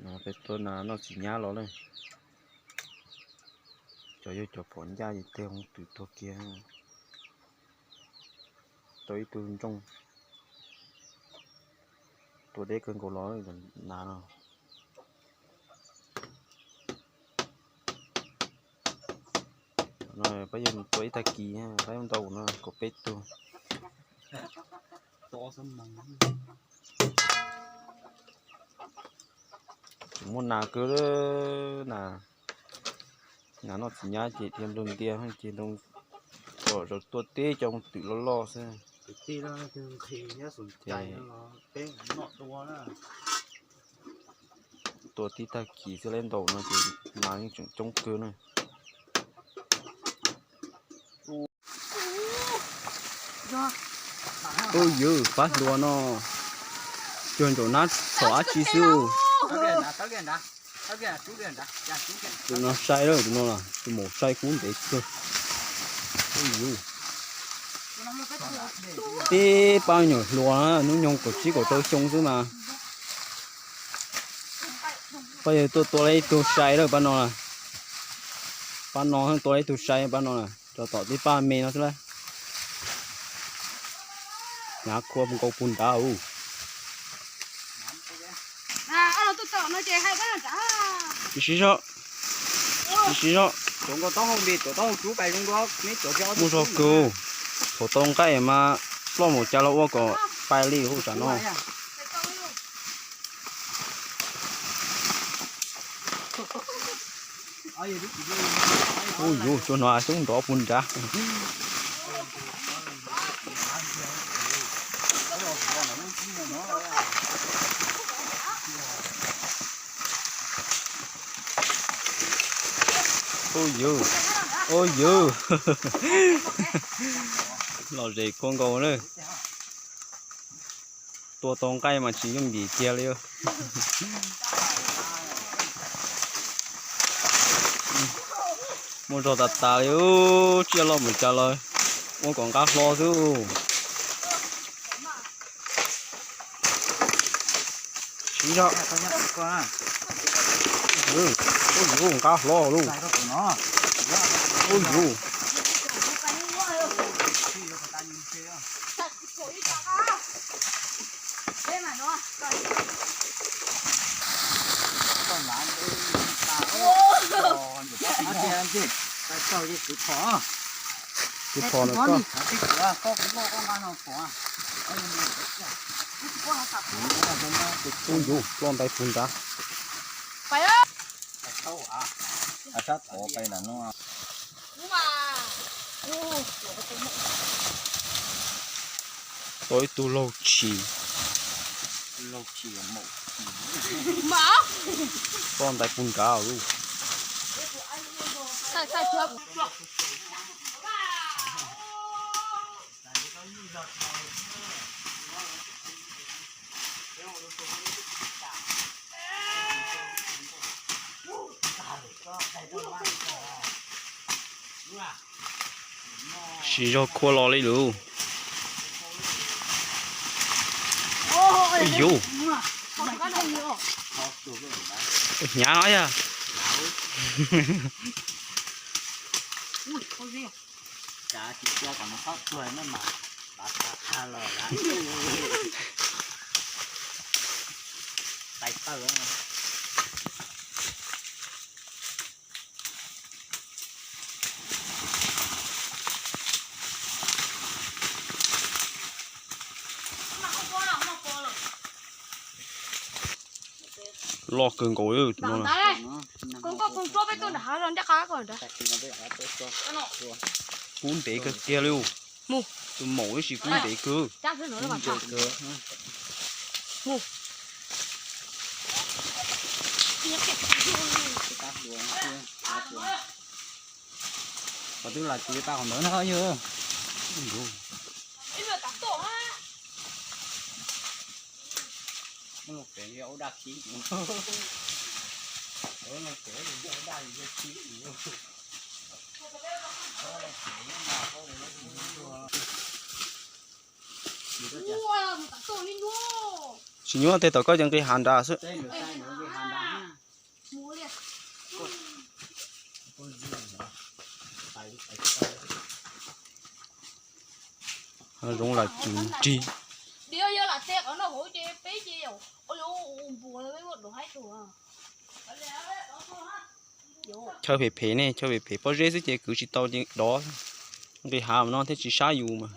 Peb tua nas noj txiv nyab los lawm. Cov yog cov phom ncaj ces tej hoob twm tuag kiag. Tau ib tug ntsooj. Tua deb kawg nkaus los nas no. No peb yuav mus tua ib tag kis, peb ntau no kaum peb tug. Tseem muaj nas kawg, nas, nas noj txiv nyab ces dhia nplawg ntias ces nroo kom zaum tua teb cov hoob twm loj loj xwb. Tua tib tag kis xwb, lawv ntaus no ces nas yeej tseem coob kawg na. Ub, yus pab hluas no cuag ntsaum nab txhom dab tsi xwb. Tus no sai lawm, tus no los tus maum sai kub ntev kawg. Ub, yus, tib pab me nyuam hluas hnub nyoog kaum tsib kaum rau xyoo xwb mas. Pab yawg tuaj tua tau ib tug sai lawm pab no. Pab no tuaj tau ib tug sai pab no, rau tom tib pab me no xwb lawm. Hnyav khuab nkaus puag nrad ub. Tsis siv zog, tsis siv zog. Muaj zog kawg, thaum tau nqaij mas ploj mus cas los ua kom pais li hu tsam no. Ub, yus, tsuas no xyoob nrov puag nrad. Ub, yus, ub, yus, lom zem khuab nkaus na. Tua tau nqaij mas tsis yooj yim kiag li. Muaj zog tas tas li, tsiaj loj mus cas los ua kom nqa hlo xwb. Siv zog. Ub, yus, nqa hlo lauj. Ub, yus. Tus phom no koj. Ub, yus, ploj ntais puag nrad. Tau ib tug laug tshis. Ploj ntais puag nrad lauj. Siv zog khuab los li lauj. Yus, hnyav no yog. Loj kawg nkaus tus no. Kub ntev kawg kiag li. Tus maum ib sim kub ntev kawg. Qhov twb lam tsis tau qhov ntawd na yog. Tsis nyuaj tej tom koj ces nqis hav nrad xwb. Zoov lam tsum nrig. Chaw phem phem ne, chaw phem phem pob zeb xwb ces kwv tsis tau ces dov. Nqis hav no thiaj tsis sab yus mas.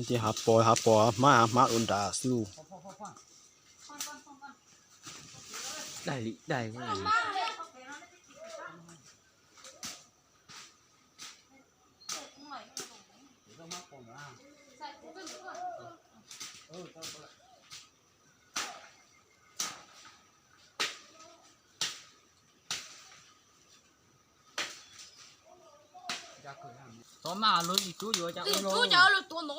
Ces hav pos hav pos hmab hav hmab ua nrad xwb. Tov mas lug ib tub yuav cas ua lug tuav no.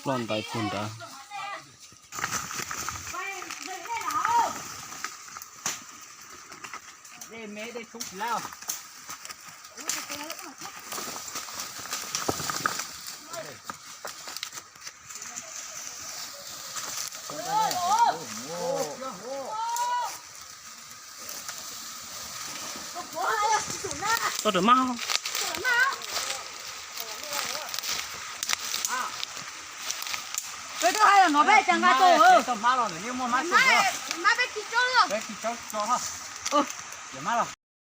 Ploj ntais puag nrad. Tau rau mab. Peb twb hais los no peb tsis nqa tus. Mab peb tsis tso.